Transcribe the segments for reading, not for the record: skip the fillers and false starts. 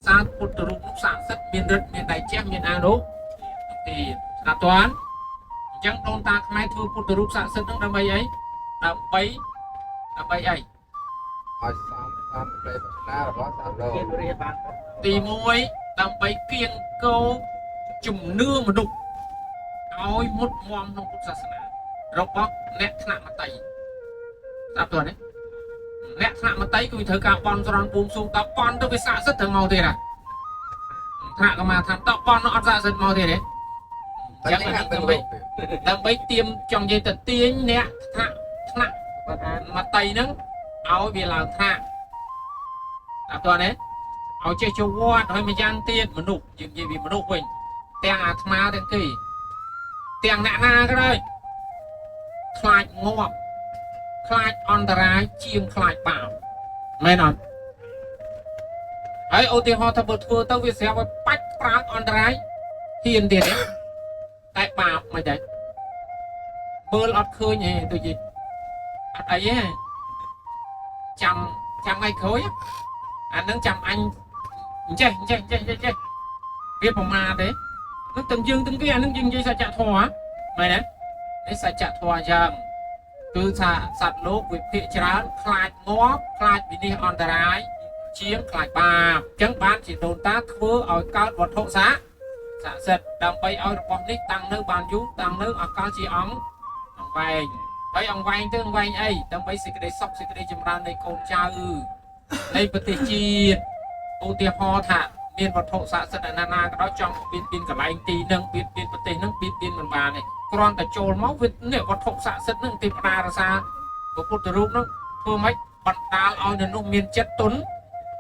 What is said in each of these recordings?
សាពុទ្ធរូបនោះស័ក្តិសិទ្ធិមានរិទ្ធមានដៃជះមានអានុភាពស្ដាប់តាន់អញ្ចឹងដូនតាខ្មែរធ្វើពុទ្ធរូបស័ក្តិសិទ្ធិនឹងដើម្បីអីដើម្បីដើម្បីអី ឲ្យសមតាមប្រេប្រាថ្នារបស់សត្វលោក មានរាបាន ទី1ដើម្បីគៀងគោជំនឿមនុស្សឲ្យមុតមមក្នុងពុទ្ធសាសនារបស់អ្នកថ្នាក់មតីស្ដាប់តើនេះអ្នកថ្នាក់មតីគឺត្រូវការបន់ស្រន់ពូមស៊ូងតបន់ទៅវាស័ក្តិសិទ្ធិត្រូវមកទៀតណាថ្នាក់កម្មាថាតបន់នោះអត់ស័ក្តិសិទ្ធិមកទៀតទេ តែនេះហាក់เป็นលោក ដើម្បីទៀមចង់និយាយទៅទាញអ្នកថ្នាក់ថ្នាក់ គាត់អាន មតីហ្នឹងឲ្យវាឡើងថ្នាក់អត់តទេឲ្យចេះចូលវត្តហើយម្យ៉ាងទៀតមនុស្សយើងនិយាយពីមនុស្សវិញទាំងអាត្មាទាំងគេទាំងអ្នកណាក៏ដោយខ្លាចងាប់ខ្លាចអន្តរាយជាងខ្លាចបាបមែនអត់ហើយឧទាហរណ៍ថាបើធ្វើទៅវាស្រាប់ឲ្យបាច់ប្រាល់អន្តរាយហ៊ានទៀតទេតែបាបមិនដែរមើលអត់ឃើញទេដូចជាអត់អីទេចាំចាំថ្ងៃក្រោយអានឹងចាំអញអញ្ចេះអញ្ចេះអញ្ចេះអញ្ចេះវាប្រមាទទេនឹងទាំងយើងទាំងគេអានឹងយើងនិយាយសច្ចធម៌មែនទេនេះសច្ចធម៌អញ្ចឹងគឺថាសត្វលោកវិភាគច្រើនខ្លាចងាប់ខ្លាចវិនិច្ឆ័យអន្តរាយជាងខ្លាចបាបអញ្ចឹងបានជាដូនតាធ្វើឲ្យកើតវត្ថុសាស័ក្តិសិទ្ធិដើម្បីឲ្យរបស់នេះតាំងនៅបានយូរតាំងនៅអកាលជាអង្គអង្វែងហើយអង្វែងទៅអង្វែងអីដើម្បីសេចក្តីសុខសេចក្តីចម្រើននៃកូនចៅនៃប្រទេសជាតិឧទាហរណ៍ថាមានវត្ថុស័ក្តិសិទ្ធិណាណាក៏ដោយចង់បៀតបៀនកន្លែងទីនឹងបៀតបៀនប្រទេសនឹងបៀតបៀនមិនបានទេគ្រាន់តែចូលមកវានេះវត្ថុស័ក្តិសិទ្ធិនឹងទេវតារសាពុទ្ធរូបនឹងធ្វើម៉េចបណ្ដាលឲ្យនៅនោះមានចិត្តទុន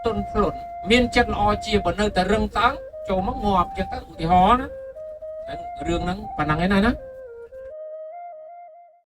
ទុនភ្លុនមានចិត្តល្អជាបើនៅតែរឹងតឹងចូលមកងាប់ចឹងទៅឧទាហរណ៍ណាហ្នឹងរឿងហ្នឹងប៉ុណ្ណឹងឯណាណា